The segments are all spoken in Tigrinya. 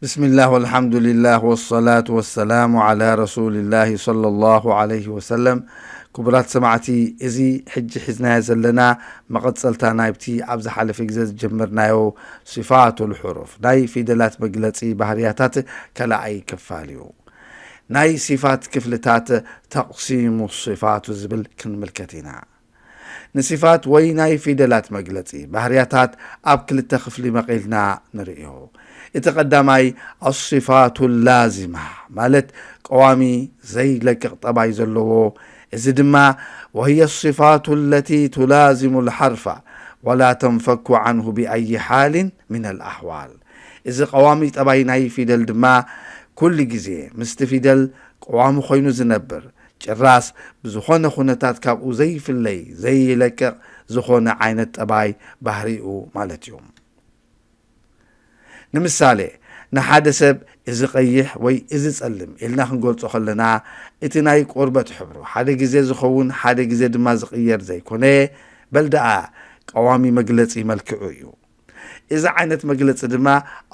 ብስሚላህ ወልሓምዱሊላህ ወሰላቱ ወሰላሙ ዓላ ረሱሊላህ ሰለላሁ ዓለይሂ ወሰለም። ክቡራት ሰማዕቲ፣ እዚ ሕጂ ሒዝናዮ ዘለና መቐጸልታ ናይብቲ ኣብ ዝሓለፈ ግዜ ዝጀመርናዮ ሲፋቱል ሑሩፍ፣ ናይ ፊደላት መግለጺ ባህርያታት፣ ካልኣይ ክፋል እዩ። ናይ ሲፋት ክፍልታት፣ ተቕሲሙ ሲፋቱ ዝብል ክንምልከት ኢና። ንሲፋት ወይ ናይ ፊደላት መግለጺ ባህርያታት ኣብ ክልተ ክፍሊ መቒልና ንርእዮ። እቲ ቀዳማይ ኣሲፋቱ ላዚማ፣ ማለት ቀዋሚ ዘይለቅቕ ጠባይ ዘለዎ፣ እዚ ድማ ወህየ ሲፋቱ ለቲ ቱላዚሙ ልሓርፋ ወላ ተንፈኩ ዓንሁ ብኣይ ሓልን ምን ኣልኣሕዋል። እዚ ቀዋሚ ጠባይ ናይ ፊደል ድማ ኩሉ ግዜ ምስቲ ፊደል ቀዋሚ ኮይኑ ዝነብር፣ ጭራስ ብዝኾነ ኩነታት ካብኡ ዘይፍለይ፣ ዘይለቅቕ ዝኾነ ዓይነት ጠባይ ባህሪኡ ማለት እዩ። ንምሳሌ፣ ንሓደ ሰብ እዚ ቀይሕ ወይ እዚ ጸልም ኢልና ክንገልጾ ከለና፣ እቲ ናይ ቆርበት ሕብሩ ሓደ ግዜ ዝኸውን፣ ሓደ ግዜ ድማ ዝቕየር ዘይኮነ፣ በል ደኣ ቀዋሚ መግለጺ መልክዑ እዩ። እዚ ዓይነት መግለጺ ድማ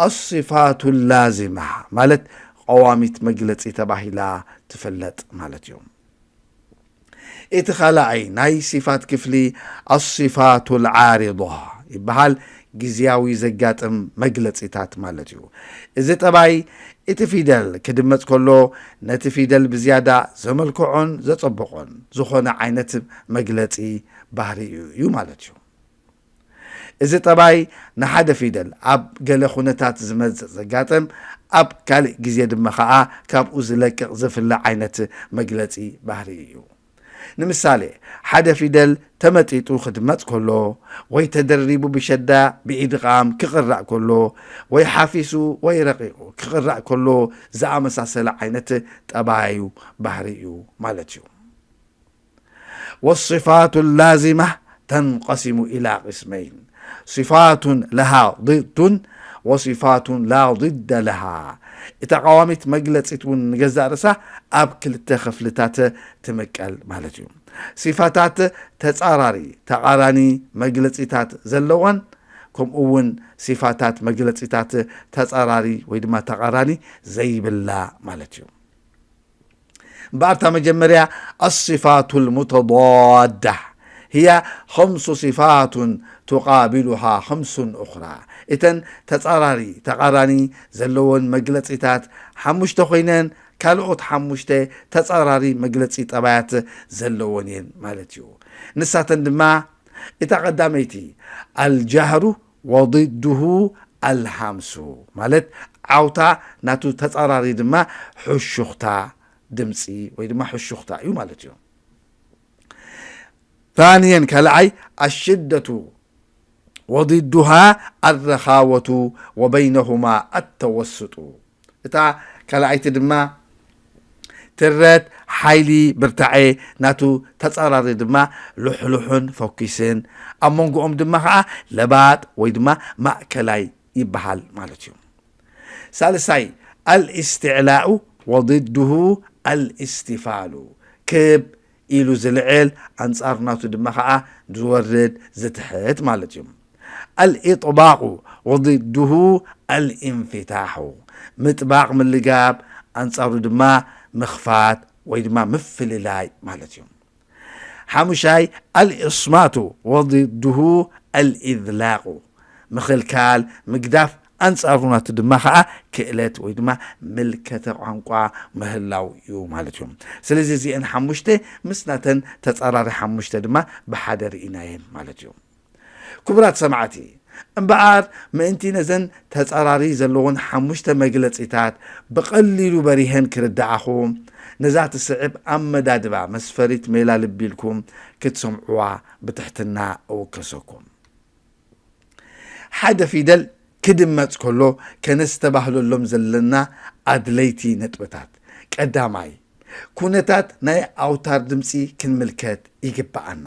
ኣሲፋቱ ላዚማ፣ ማለት ቀዋሚት መግለጺ ተባሂላ ትፍለጥ ማለት እዩ። እቲ ካልኣይ ናይ ሲፋት ክፍሊ ኣሲፋቱ ልዓሪዳ ይበሃል። ግዝያዊ ዘጋጥም መግለጺታት ማለት እዩ። እዚ ጠባይ እቲ ፊደል ክድመጽ ከሎ ነቲ ፊደል ብዝያዳ ዘመልክዖን ዘጸብቖን ዝኾነ ዓይነት መግለጺ ባህሪኡ እዩ ማለት እዩ። እዚ ጠባይ ንሓደ ፊደል ኣብ ገለ ኩነታት ዝመጽእ ዘጋጥም፣ ኣብ ካልእ ግዜ ድማ ኸኣ ካብኡ ዝለቅቕ ዝፍለ ዓይነት መግለጺ ባህሪ እዩ። ንምሳሌ፣ ሓደ ፊደል ተመጢጡ ክድመጽ ከሎ፣ ወይ ተደሪቡ ብሸዳ ብኢድቓም ክቕራእ ከሎ፣ ወይ ሓፊሱ ወይ ረቒቑ ክቕራእ ከሎ ዝኣመሳሰለ ዓይነት ጠባዩ ባህሪ እዩ ማለት እዩ። والصفات اللازمة تنقسم إلى قسمين، صفات لها ضد وصفات لا ضد لها። እታ ቀዋሚት መግለጺት እውን ንገዛእ ርእሳ ኣብ ክልተ ክፍልታት ትምቀል ማለት እዩ። ሲፋታት ተጻራሪ፣ ተቓራኒ መግለጺታት ዘለወን፣ ከምኡ እውን ሲፋታት መግለጺታት ተጻራሪ ወይ ድማ ተቓራኒ ዘይብላ ማለት እዩ። እምበኣር እታ መጀመርያ ኣሲፋቱ ልሙተዳዳ ህያ ኸምሱ ሲፋቱን ቱቃቢሉሃ ኸምሱን ኡኽራ። እተን ተጻራሪ፣ ተቓራኒ ዘለወን መግለጺታት ሓሙሽተ ኮይነን፣ ካልኦት ሓሙሽተ ተጻራሪ መግለጺ ጠባያት ዘለወን እየን ማለት እዩ። ንሳተን ድማ፣ እታ ቀዳመይቲ ኣልጃህሩ ወድዱሁ ኣልሃምሱ፣ ማለት ዓውታ፣ ናቱ ተጻራሪ ድማ ሕሹኽታ ድምጺ ወይ ድማ ሕሹኽታ እዩ ማለት እዩ። ثانيا፣ ካልኣይ ኣሽደቱ ወድዱሃ ኣረኻወቱ ወበይነሁማ ኣተወስጡ። እታ ካልኣይቲ ድማ ትረት፣ ሓይሊ፣ ብርታዐ፣ ናቱ ተጻራሪ ድማ ልሕሉሕን ፈኲስን፣ ኣብ መንጎኦም ድማ ኸኣ ለባጥ ወይ ድማ ማእከላይ ይበሃል ማለት እዩ። ሳልሳይ ኣልእስትዕላኡ ወድዱሁ ኣልእስቲፋሉ፣ ክብ ኢሉ ዝልዕል፣ ኣንጻር ናቱ ድማ ኸኣ ዝወርድ፣ ዝትሕት ማለት እዩ። ኣልኢጥባቑ ወድዱሁ ኣልኢንፊታሑ፣ ምጥባቕ፣ ምልጋብ፣ ኣንጻሩ ድማ ምኽፋት ወይ ድማ ምፍልላይ ማለት እዩ። ሓሙሻይ ኣልእስማቱ ወድዱሁ ኣልኢዝላቑ፣ ምኽልካል፣ ምግዳፍ፣ ኣንጻሩ ናቱ ድማ ኸኣ ክእለት ወይ ድማ ምልከተ ቋንቋ ምህላው እዩ ማለት እዩ። ስለዚ እዚአን ሓሙሽተ ምስ ናተን ተጻራሪ ሓሙሽተ ድማ ብሓደ ርኢናየን ማለት እዩ። ክቡራት ሰማዕቲ፣ እምበኣር ምእንቲ ነዘን ተጻራሪ ዘለዎን ሓሙሽተ መግለጺታት ብቐሊሉ በሪሀን ክርድኣኹም፣ ነዛ ትስዕብ ኣመዳድባ መስፈሪት ሜላ ልቢ ኢልኩም ክትሰምዕዋ ብትሕትና እውከሰኩም። ሓደ ፊደል ክድመጽ ከሎ ከነስተባህለሎም ዘለና ኣድለይቲ ነጥብታት። ቀዳማይ፣ ኩነታት ናይ ኣውታር ድምጺ ክንምልከት ይግብኣና።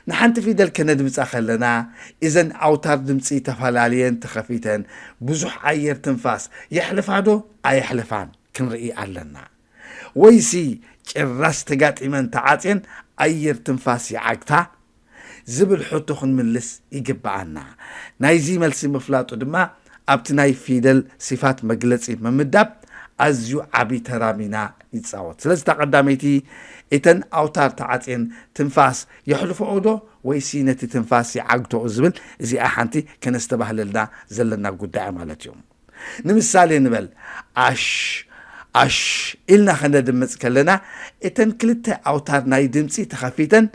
ንሓንቲ ፊደል ከነድምጻ ከለና፣ እዘን ኣውታር ድምጺ ተፈላልየን ተኸፊተን ብዙሕ ኣየር ትንፋስ የሕልፋ ዶ ኣየሕልፋን ክንርኢ ኣለና። ወይሲ ጭራስ ተጋጢመን ተዓጽየን ኣየር ትንፋስ ይዓግታ ዝብል ሕቶ ክንምልስ ይግብኣና። ናይዚ መልሲ ምፍላጡ ድማ ኣብቲ ናይ ፊደል ሲፋት መግለጺ ምምዳብ ኣዝዩ ዓቢ ተራ ሚና ይጻወት። ስለዚ እታ ቀዳመይቲ፣ እተን ኣውታር ተዓጽየን ትንፋስ የሕልፈኦ ዶ ወይሲ ነቲ ትንፋስ ይዓግተኦ ዝብል፣ እዚኣ ሓንቲ ከነስተባህለልና ዘለና ጉዳይ ማለት እዩ። ንምሳሌ ንበል፣ ኣሽ፣ ኣሽ ኢልና ከነድምጽ ከለና፣ እተን ክልተ ኣውታር ናይ ድምጺ ተኸፊተን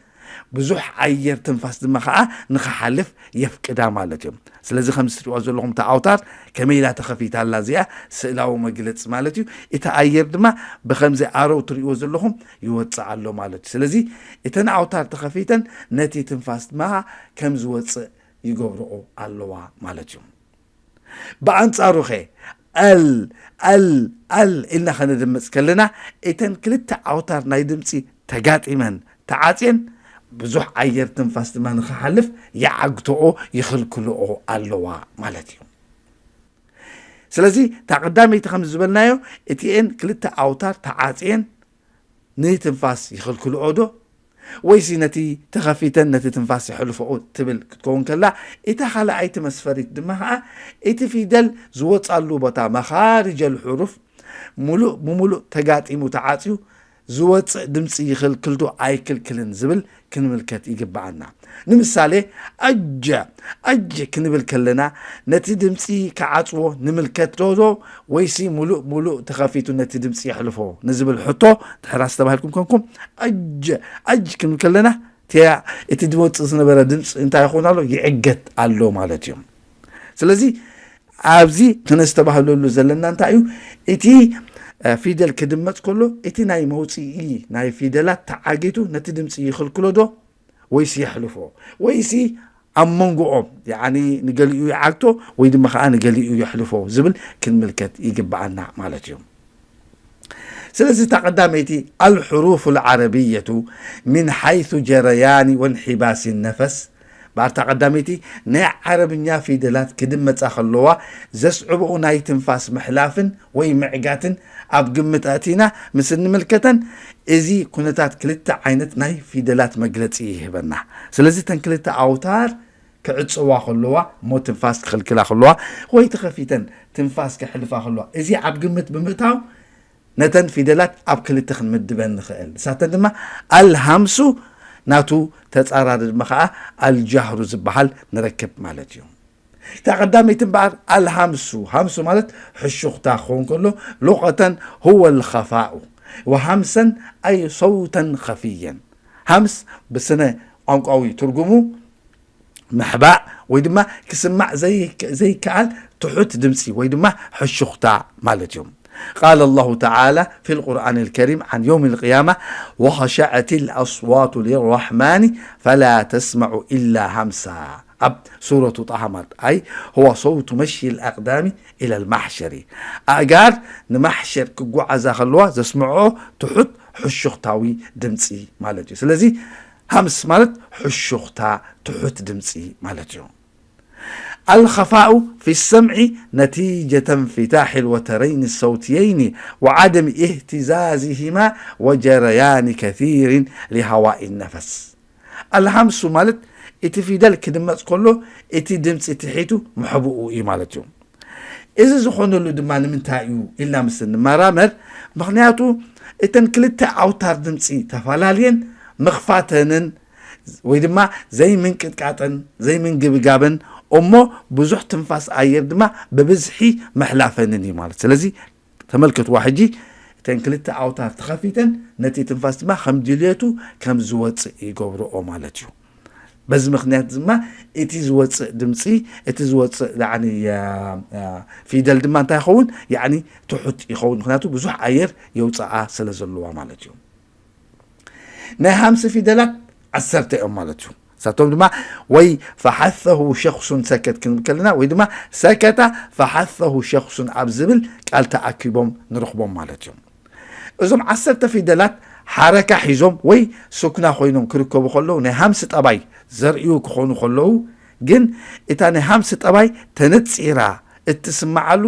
ብዙሕ ኣየር ትንፋስ ድማ ኸዓ ንኽሓልፍ የፍቅዳ ማለት እዩ። ስለዚ ከምዚ ትሪእዋ ዘለኹም እታ ኣውታር ከመይ ኢላ ተኸፊታ ኣላ እዚኣ ስእላዊ መግለጺ ማለት እዩ። እቲ ኣየር ድማ ብኸምዚ ኣረው ትሪእዎ ዘለኹም ይወጽእ ኣሎ ማለት እዩ። ስለዚ እተን ኣውታር ተኸፊተን ነቲ ትንፋስ ድማ ከም ዝወጽእ ይገብርኦ ኣለዋ ማለት እዩ። ብኣንጻሩ ኸ ኣል ኣል ኣል ኢልና ኸነድምጽ ከለና እተን ክልተ ኣውታር ናይ ድምጺ ተጋጢመን ተዓጽየን ብዙሕ ኣየር ትንፋስ ድማ ንኽሓልፍ ይዓግተኦ ይኽልክልኦ ኣለዋ ማለት እዩ። ስለዚ እታ ቀዳመይቲ ከም ዝበልናዮ እቲኤን ክልተ ኣውታር ተዓጽየን ንትንፋስ ይኽልክልኦ ዶ ወይሲ ነቲ ተኸፊተን ነቲ ትንፋስ የሕልፈኦ ትብል ክትከውን ከላ፣ እታ ካልኣይቲ መስፈሪት ድማ ኸዓ እቲ ፊደል ዝወጻሉ ቦታ መኻርጀል ሕሩፍ ሙሉእ ብሙሉእ ተጋጢሙ ተዓጽዩ ዝወጽእ ድምጺ ይኽልክል ዶ ኣይክልክልን ዝብል ክንምልከት ይግብኣና። ንምሳሌ ኣጀ ኣጀ ክንብል ከለና ነቲ ድምጺ ክዓጽዎ ንምልከት ዶ ወይሲ ሙሉእ ሙሉእ ተኸፊቱ ነቲ ድምጺ የሕልፎ ንዝብል ሕቶ ድሕር ኣስተባሂልኩም ኮንኩም ኣጀ ኣጅ ክንብል ከለና እቲያ እቲ ዝወጽእ ዝነበረ ድምፂ እንታይ ይኸውን ኣሎ? ይዕገት ኣሎ ማለት እዩ። ስለዚ ኣብዚ ክነስተባህለሉ ዘለና እንታይ እዩ? እቲ ፊደል ክድመፅ ከሎ እቲ ናይ መውፅኢ ናይ ፊደላት ተዓጊቱ ነቲ ድምፂ ይኽልክሎ ዶ ወይሲ የሕልፎ ወይሲ ኣብ መንጎኦም ንገሊኡ ይዓግቶ ወይ ድማ ከዓ ንገሊኡ የሕልፎ ዝብል ክንምልከት ይግብኣና ማለት እዩ። ስለዚ እታ ቀዳመይቲ ኣልሕሩፍ ልዓረብየቱ ምን ሓይሱ ጀረያኒ ወንሒባሲ ነፈስ፣ ባርታ ቀዳመይቲ ናይ ዓረብኛ ፊደላት ክድመፃ ከለዋ ዘስዕብኡ ናይ ትንፋስ ምሕላፍን ወይ ምዕጋትን ኣብ ግምት ኣእቲና ምስ እንምልከተን እዚ ኩነታት ክልተ ዓይነት ናይ ፊደላት መግለፂ ይህበና። ስለዚ እተን ክልተ ኣውታር ክዕፅዋ ከለዋ እሞ ትንፋስ ክኽልክላ ከለዋ ወይ ተኸፊተን ትንፋስ ክሕልፋ ከለዋ እዚ ኣብ ግምት ብምእታው ነተን ፊደላት ኣብ ክልተ ክንምድበን ንኽእል። ንሳተን ድማ ኣልሃምሱ ናቱ ተፃራሪ ድማ ከዓ ኣልጃህሩ ዝበሃል ንረክብ ማለት እዩ። እታ ቀዳመይቲ እምበኣር ኣልሃምሱ ሃምሱ ማለት ሕሹኽታ ክኸውን ከሎ ሉቐተን ሁወ ልኸፋኡ ወሃምሰን ኣይ ሰውተን ኸፍየን። ሃምስ ብስነ ቋንቋዊ ትርጉሙ ምሕባእ ወይ ድማ ክስማዕ ዘይከኣል ትሑት ድምፂ ወይ ድማ ሕሹኽታ ማለት እዩ። قال الله تعالى في القرآن الكريم عن يوم القيامة وخشعت الأصوات للرحمن فلا تسمع إلا همسا ኣብ ሱረቱ ጣሃ ማለት ኣይ هو صوت مشي الأقدام إلى المحشر ኣእጋር ንማሕሸር ክጓዓዛ ከለዋ ዘስምዖ ትሑት ሕሹኽታዊ ድምፂ ማለት እዩ። ስለዚ ሃምስ ማለት ሕሹኽታ ትሑት ድምፂ ማለት እዩ። الخفاء في السمع نتيجة انفتاح الوترين الصوتيين وعدم اهتزازهما وجريان كثير لهواء النفس ኣልሃምሱ ማለት እቲ ፊደል ክድመፅ ከሎ እቲ ድምፂ ትሒቱ ምሕብኡ እዩ ማለት እዩ። እዚ ዝኾነሉ ድማ ንምንታይ እዩ ኢልና ምስ እንመራመር ምኽንያቱ እተን ክልተ ኣውታር ድምፂ ተፈላለየን ምኽፋተንን ወይ ድማ ዘይምንቅጥቃጠን ዘይምንግብጋበን እሞ ብዙሕ ትንፋስ ኣየር ድማ ብብዝሒ ምሕላፈንን እዩ ማለት። ስለዚ ተመልከትዋ ሕጂ እተን ክልተ ኣውታር ተኸፊተን ነቲ ትንፋስ ድማ ከም ድልየቱ ከም ዝወፅእ ይገብርኦ ማለት እዩ። በዚ ምኽንያት ድማ እቲ ዝወፅእ ድምፂ እቲ ዝወፅእ ላዕኒ ፊደል ድማ እንታይ ይኸውን? ያዕኒ ትሑት ይኸውን። ምክንያቱ ብዙሕ ኣየር የውፅኣ ስለ ዘለዋ ማለት እዩ። ናይ ሃምሲ ፊደላት ዓሰርተ እዮም ማለት እዩ። ንሳቶም ድማ ወይ ፈሓሰሁ ሸክሱን ሰከት ክንብል ከለና ወይ ድማ ሰከታ ፈሓሰሁ ሸክሱን ኣብ ዝብል ቃል ተኣኪቦም ንረኽቦም ማለት እዮም። እዞም ዓሰርተ ፊደላት ሓረካ ሒዞም ወይ ሱክና ኮይኖም ክርከቡ ከለዉ ናይ ሃምሲ ጠባይ ዘርእዩ ክኾኑ ከለዉ ግን እታ ናይ ሃምሲ ጠባይ ተነፂራ እትስምዓሉ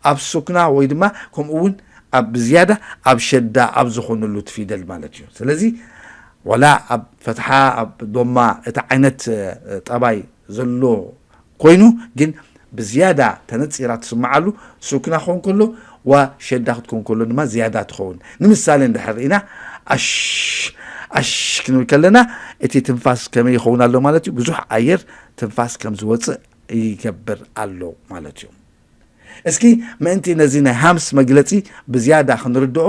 ኣብ ሱክና ወይ ድማ ከምኡ እውን ኣብ ብዝያዳ ኣብ ሸዳ ኣብ ዝኾነሉ እቲ ፊደል ማለት እዩ። ስለዚ ዋላ ኣብ ፈትሓ ኣብ ዶማ እቲ ዓይነት ጠባይ ዘሎ ኮይኑ ግን ብዝያዳ ተነጺራ ትስምዓሉ ሱክና ክኸውን ከሎ፣ ዋ ሸዳ ክትከውን ከሎ ድማ ዝያዳ ትኸውን። ንምሳሌ እንድሕር ርኢና፣ ኣሽ ኣሽ ክንብል ከለና፣ እቲ ትንፋስ ከመይ ይኸውን ኣሎ ማለት እዩ? ብዙሕ ኣየር ትንፋስ ከም ዝወጽእ ይገብር ኣሎ ማለት እዩ። እስኪ ምእንቲ ነዚ ናይ ሃምስ መግለጺ ብዝያዳ ክንርድኦ፣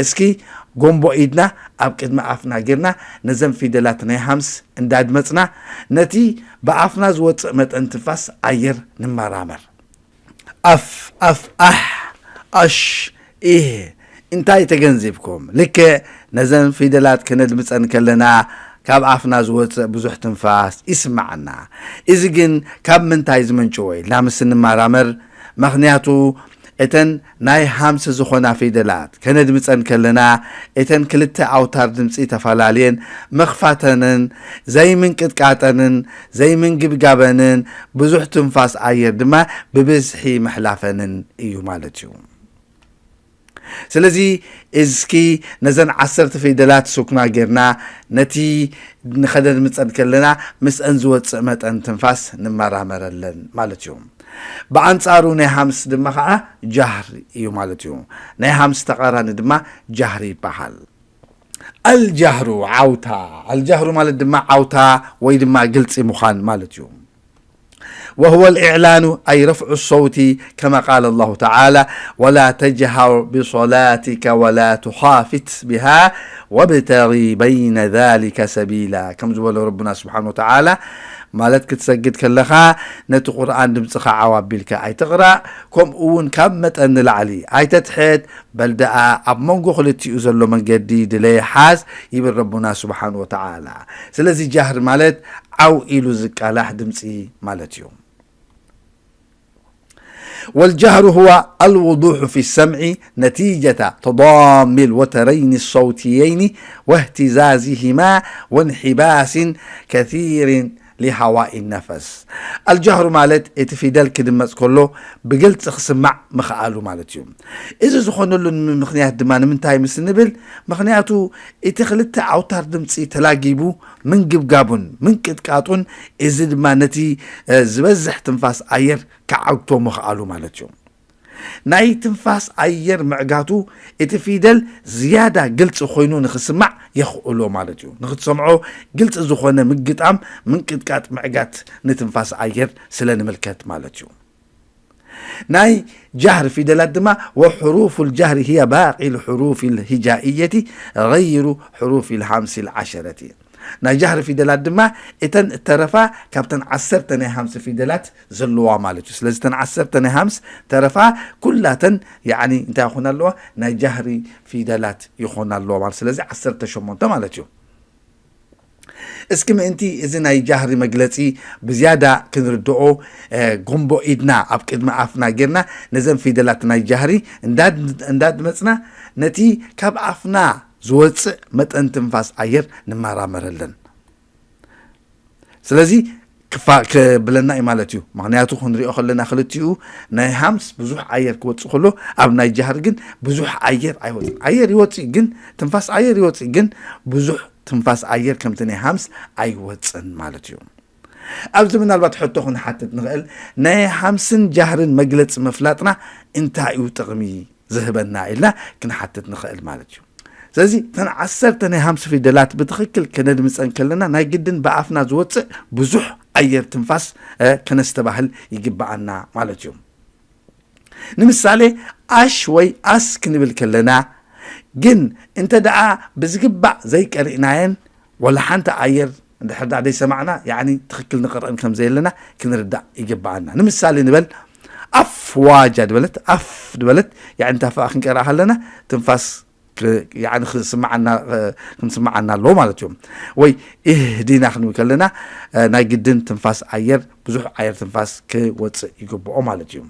እስኪ ጎምቦ ኢድና ኣብ ቅድሚ ኣፍና ጌርና፣ ነዘን ፊደላት ናይ ሃምስ እንዳድመጽና፣ ነቲ ብኣፍና ዝወጽእ መጠን ትንፋስ ኣየር ንመራመር። ኣፍ ኣፍ ኣሕ ኣሽ ኢህ እንታይ ተገንዚብኩም? ልክዕ ነዘን ፊደላት ከነድምጸን ከለና ካብ ኣፍና ዝወጽእ ብዙሕ ትንፋስ ይስምዓና። እዚ ግን ካብ ምንታይ ዝምንጭወ ኢልና ምስ እንመራመር፣ ምኽንያቱ እተን ናይ ሃምስ ዝኾና ፊደላት ከነድምጸን ከለና፣ እተን ክልተ ኣውታር ድምጺ ተፈላልየን ምኽፋተንን ዘይምንቅጥቃጠንን ዘይምንግብጋበንን ብዙሕ ትንፋስ ኣየር ድማ ብብዝሒ ምሕላፈንን እዩ ማለት እዩ። ስለዚ እስኪ ነዘን ዓሰርተ ፊደላት ሱክና ጌርና ነቲ ንኸደድምጸን ከለና ምስአን ዝወጽእ መጠን ትንፋስ ንመራመረለን ማለት እዩ። ብኣንጻሩ ናይ ሃምስ ድማ ኸዓ ጃህር እዩ ማለት እዩ። ናይ ሃምስ ተቓራኒ ድማ ጃህር ይበሃል። ኣልጃህሩ ዓውታ። ኣልጃህሩ ማለት ድማ ዓውታ ወይ ድማ ግልጺ ምዃን ማለት እዩ። وهو الإعلان أي رفع الصوت كما قال الله تعالى ولا تجهر بصلاتك ولا تخافت بها وابتغ بين ذلك سبيلا ከም ዝበሎ ረቡና ስብሓን ወተዓላ ማለት ክትሰግድ ከለኻ ነቲ ቁርኣን ድምፅኻ ዓው ኣቢልካ ኣይትቕራእ ከምኡ እውን ካብ መጠን ንላዕሊ ኣይተትሕት በል ደኣ ኣብ መንጎ ክልቲኡ ዘሎ መንገዲ ድለይ ሓዝ ይብል ረቡና ስብሓን ወተዓላ ስለዚ ጃህር ማለት ዓው ኢሉ ዝቃላሕ ድምፂ ማለት እዩ والجهر هو الوضوح في السمع نتيجة تضام الوترين الصوتيين واهتزازهما وانحباس كثير لهواء النفس الجهر ማለት እቲ ፊደል ክድመፅ ከሎ ብግልፂ ክስማዕ ምኽኣሉ ማለት እዩ እዚ ዝኾነሉ ምኽንያት ድማ ንምንታይ ምስ ንብል ምኽንያቱ እቲ ክልተ ኣውታር ድምፂ ተላጊቡ ምንግብጋቡን ምንቅጥቃጡን እዚ ድማ ነቲ ዝበዝሕ ትንፋስ ኣየር ክዓግቶ ምኽኣሉ ማለት እዩ ናይ ትንፋስ ኣየር ምዕጋቱ እቲ ፊደል ዝያዳ ግልፂ ኮይኑ ንክስማዕ የኽእሎ ማለት እዩ ንክትሰምዖ ግልፂ ዝኾነ ምግጣም ምንቅጥቃጥ ምዕጋት ንትንፋስ ኣየር ስለ ንምልከት ማለት እዩ ናይ ጃህር ፊደላት ድማ وحروف الجهر هي باقي الحروف الهجائية غير حروف الهمس العشرة ናይ ጃህር ፊደላት ድማ እተን እተረፋ ካብተን ዓሰርተ ናይ ሃምስ ፊደላት ዘለዋ ማለት እዩ ስለዚ ተን ዓሰርተ ናይ ሃምስ ተረፋ ኩላተን ያኒ እንታይ ይኾና ኣለዋ ናይ ጃህሪ ፊደላት ይኾና ኣለዋ ማለት ስለዚ ዓሰርተ ሸሞንተ ማለት እዩ እስኪ ምእንቲ እዚ ናይ ጃህሪ መግለፂ ብዝያዳ ክንርድኦ ጎምቦ ኢድና ኣብ ቅድሚ ኣፍና ጌርና ነዘን ፊደላት ናይ ጃህሪ እንዳድመፅና ነቲ ካብ ኣፍና ዝወፅእ መጠን ትንፋስ ኣየር ንመራመረለን ስለዚ ክፋ ክብለና እዩ ማለት እዩ ምክንያቱ ክንሪኦ ከለና ክልቲኡ ናይ ሃምስ ብዙሕ ኣየር ክወፅእ ከሎ ኣብ ናይ ጃህር ግን ብዙሕ ኣየር ኣይወፅን ኣየር ይወፅእ ግን ትንፋስ ኣየር ይወፅእ ግን ብዙሕ ትንፋስ ኣየር ከምቲ ናይ ሃምስ ኣይወፅን ማለት እዩ ኣብዚ ምናልባት ሕቶ ክንሓትት ንኽእል ናይ ሃምስን ጃህርን መግለፂ ምፍላጥና እንታይ እዩ ጥቕሚ ዝህበና ኢልና ክንሓትት ንኽእል ማለት እዩ ስለዚ እተን ዓሰርተ ናይ ሃምስ ፊደላት ብትኽክል ከነድምፀን ከለና ናይ ግድን ብኣፍና ዝወፅእ ብዙሕ ኣየር ትንፋስ ከነስተባህል ይግበኣና ማለት እዩ ንምሳሌ ኣሽ ወይ ኣስ ክንብል ከለና ግን እንተ ደኣ ብዝግባእ ዘይቀሪእናየን ወላ ሓንቲ ኣየር እንድሕር ደኣ ዘይሰማዕና ያኒ ትኽክል ንቀርአን ከም ዘየለና ክንርዳእ ይግበኣና ንምሳሌ ንበል ኣፍዋጃ ድበለት ኣፍ ድበለት ያኒ ታፍኣ ክንቀርኣ ከለና ትንፋስ ክንስምዓና ኣለዎ ማለት እዩ ወይ እህዲና ክንብል ከለና ናይ ግድን ትንፋስ ኣየር ብዙሕ ኣየር ትንፋስ ክወፅእ ይግብኦ ማለት እዩ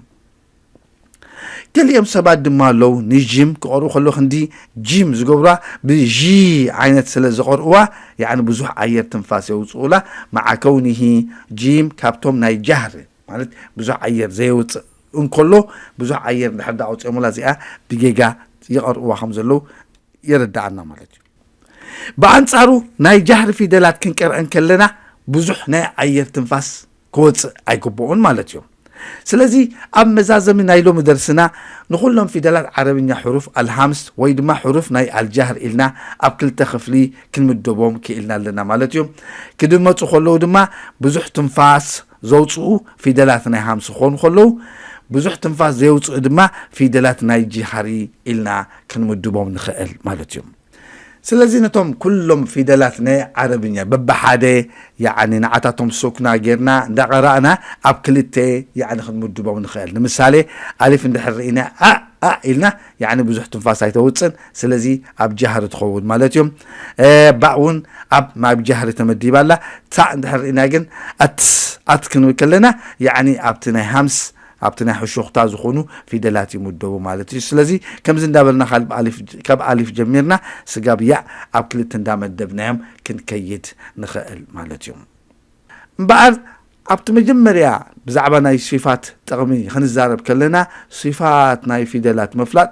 ገሊኦም ሰባት ድማ ኣለዉ ንጂም ክቐርኡ ከሎ ክንዲ ጂም ዝገብሩዋ ብዢ ዓይነት ስለ ዝቐርኡዋ ያኒ ብዙሕ ኣየር ትንፋስ የውፅኡላ መዓ ከውኒሂ ጂም ካብቶም ናይ ጃህር ማለት ብዙሕ ኣየር ዘየውፅእ እንከሎ ብዙሕ ኣየር እንድሕር ዳኣውፅኦምላ እዚኣ ብጌጋ ይቐርእዋ ከም ዘለዉ የረድኣና ማለት እዩ ብኣንፃሩ ናይ ጃህሪ ፊደላት ክንቀርአን ከለና ብዙሕ ናይ ኣየር ትንፋስ ክወፅእ ኣይግብኡን ማለት እዩ ስለዚ ኣብ መዛዘሚ ናይ ሎሚ ደርስና ንኹሎም ፊደላት ዓረብኛ ሕሩፍ ኣልሃምስ ወይ ድማ ሕሩፍ ናይ ኣልጃህር ኢልና ኣብ ክልተ ክፍሊ ክንምደቦም ክኢልና ኣለና ማለት እዩ። ክድመፁ ከለዉ ድማ ብዙሕ ትንፋስ ዘውፅኡ ፊደላት ናይ ሃምስ ክኾኑ ከለዉ፣ ብዙሕ ትንፋስ ዘየውፅኡ ድማ ፊደላት ናይ ጅሃሪ ኢልና ክንምድቦም ንኽእል ማለት እዩ። ስለዚ ነቶም ኩሎም ፊደላት ናይ ዓረብኛ በብሓደ ያዕኒ ንዓታቶም ሱክና ጌርና እንዳቐራእና ኣብ ክልተ ያዕኒ ክንምድቦም ንኽእል። ንምሳሌ ኣሊፍ እንድሕር ርኢና ኣ ኣ ኢልና ያዕኒ ብዙሕ ትንፋስ ኣይተውፅን፣ ስለዚ ኣብ ጃህሪ ትኸውን ማለት እዩ። ባእ እውን ኣብ ማብ ጃህሪ ተመዲባ ኣላ። ታእ እንድሕር ርኢና ግን ኣት ኣት ክንብል ከለና ያዕኒ ኣብቲ ናይ ሃምስ ኣብቲ ናይ ሕሹኽታ ዝኾኑ ፊደላት ይምደቡ ማለት እዩ። ስለዚ ከምዚ እንዳበልና ካብ ኣሊፍ ጀሚርና ስጋብ ያእ ኣብ ክልተ እንዳመደብናዮም ክንከይድ ንኽእል ማለት እዩ። እምበኣር ኣብቲ መጀመርያ ብዛዕባ ናይ ሲፋት ጥቕሚ ክንዛረብ ከለና ሲፋት ናይ ፊደላት ምፍላጥ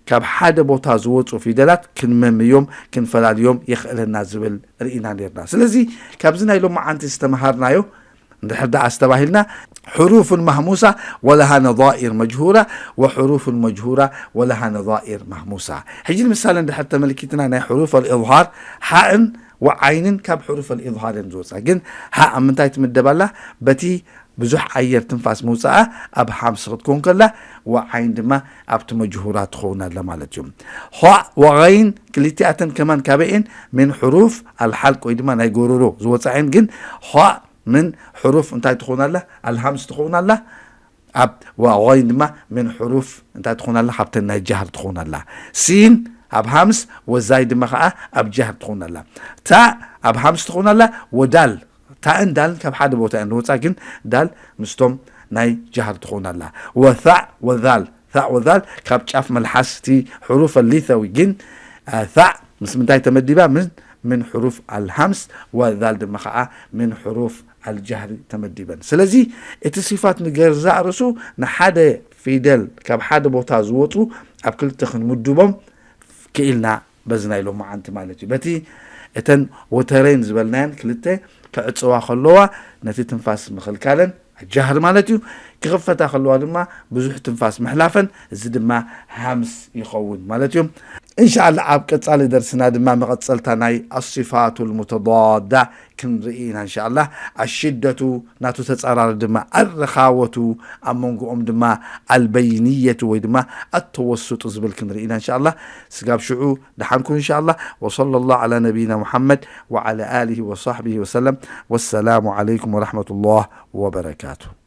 ካብ ሓደ ቦታ ዝወፁ ፊደላት ክንመምዮም ክንፈላልዮም የኽእለና ዝብል ርኢና ነርና። ስለዚ ካብዚ ናይ ሎማዓንቲ ዝተምሃርናዮ እንድሕር ደኣ ኣስተባሂልና ሕሩፍ ማህሙሳ ወለሃ ነዛኢር መጅሁራ ወሕሩፍ መጅሁራ ወለሃ ነዛኢር ማህሙሳ። ሕጂ ንምሳሌ እንድሕር ተመልኪትና ናይ ሕሩፍ ኣልኢዝሃር ሓእን ወዓይንን ካብ ሕሩፍ ኣልኢዝሃር እዮም ዝወፃ። ግን ሓእ ኣብ ምንታይ ትምደብ ኣላ? በቲ ብዙሕ ኣየር ትንፋስ ምውፃኣ ኣብ ሓምስ ክትኮን ከላ ወዓይን ድማ ኣብቲ መጅሁራ ትኸውን ኣላ ማለት እዩ። ሆእ ወይን ክልቲኣተን ከማን ካበኤን ምን ሕሩፍ ኣልሓልቅ ወይ ድማ ናይ ጎሮሮ ዝወፃ እየን። ግን ሆእ ምን ሕሩፍ እንታይ ትኸውን ኣላ? ኣልሃምስ ትኸውን ኣላ። ኣብ ወይን ድማ ምን ሕሩፍ እንታይ ትኸውን ኣላ? ካብተን ናይ ጃህር ትኸውን ኣላ። ሲን ኣብ ሃምስ ወዛይ ድማ ከዓ ኣብ ጃህር ትኸውን ኣላ። ታእ ኣብ ሃምስ ትኸውን ኣላ። ወዳል ታእን ዳልን ካብ ሓደ ቦታ እየን ዝወፃ፣ ግን ዳል ምስቶም ናይ ጃህር ትኸውን ኣላ። ወታእ ወዛል ታእ ወዛል ካብ ጫፍ መልሓስ እቲ ሕሩፍ ኣሊተዊ ግን ታእ ምስ ምንታይ ተመዲባ? ምን ምን ሕሩፍ ኣልሃምስ ወዛል ድማ ከዓ ምን ሕሩፍ ኣልጃህሪ ተመዲበን። ስለዚ እቲ ሲፋት ንገዛእ ርእሱ ንሓደ ፊደል ካብ ሓደ ቦታ ዝወፁ ኣብ ክልተ ክንምድቦም ክኢልና በዚ ናይ ሎማዓንቲ ማለት እዩ። በቲ እተን ወተረይን ዝበልናየን ክልተ ክዕፅዋ ከለዋ ነቲ ትንፋስ ምኽልካለን ኣጃህር ማለት እዩ። ክኽፈታ ከለዋ ድማ ብዙሕ ትንፋስ ምሕላፈን፣ እዚ ድማ ሃምስ ይኸውን ማለት እዩ። እንሻኣላ ኣብ ቀፃሊ ደርስና ድማ መቐፀልታ ናይ ኣሲፋቱ ልሙተዳዳ ክንርኢ ኢና እንሻኣላ። ኣሽደቱ ናቱ ተፃራሪ ድማ ኣረኻወቱ ኣብ መንጎኦም ድማ ኣልበይንየቱ ወይ ድማ ኣተወሱጡ ዝብል ክንርኢ ኢና እንሻኣላ። ስጋብ ሽዑ ደሓን ኩኑ እንሻኣላ። ወሰለ ላሁ ዓላ ነቢይና ሙሓመድ ወዓላ ኣሊሂ ወሳሕቢሂ ወሰለም። ወሰላሙ ዓለይኩም ወረሕመቱላህ ወበረካቱ።